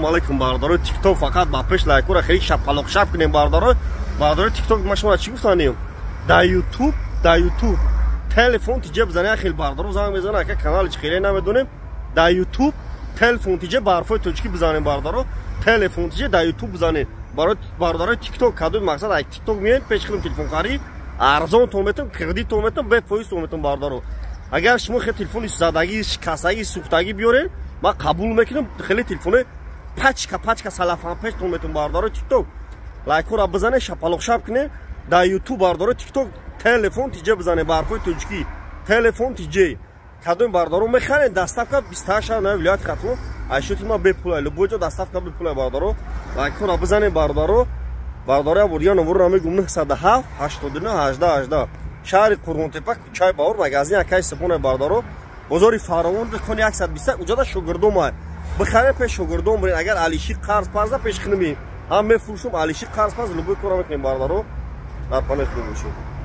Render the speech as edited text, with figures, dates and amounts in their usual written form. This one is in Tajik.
Алейкум, бародарои ТикТок, фақат ба пеш лайкура хеле шапалоқшап кунем, бародаро. Бародарои ТикТок, ма шумо чӣ гуфтанем? Дар Ютуб, дар Ютуб телефон тиҷа бизане, хел бародаро занг мезана, ака, канали чи хеле намедонем. Дар Ютуб телефон тиҷа барфои тоҷикӣ бизанем, бародаро. Телефон тиҷа дар Ютуб бизанем. Барои бародарои ТикТок, кадоми мақсад ай ТикТок меоем, пеш хелем телефонхарӣ, арзон тон метам, кредит тон метам, бефоиз тон метам, бародаро. Агар шумо хел телефони задагӣ, шикастагӣ, сӯхтагӣ биёрем, ман қабул мекунам, хеле телефони пачка пачка салафан пеш тон метам, бародарои ТикТок. Лайкҳоро бизане, шапалоқшап кунем. Дар Ютуб, бародарои ТикТок, телефон тиҷа бизане, барфои тоҷикӣ, телефон тиҷа. Кадоми бародаро мехарем, доставка 28 шаҳр нави вилояти Хатлон, айшоти ма бепула, любой ҷо доставка бепула, бародаро. Лайкҳоро бизанем, бародаро. Бародаро, я буря номерро мегум: 907 89 18 18, шаҳри Қурғонтепа, кӯчаи Баҳор, магазин акаи Сипоне, бародаро. Бозори Фаровон, дукони 120, уҷода шогирдома бихарем, пеш шогирдон бирен. Агар алиши қарз парза пеш хиними ҳам мефурӯшум, алиши қарз парз, любой кора мекунем, бародаро. Дар паноҳи Худо бошед.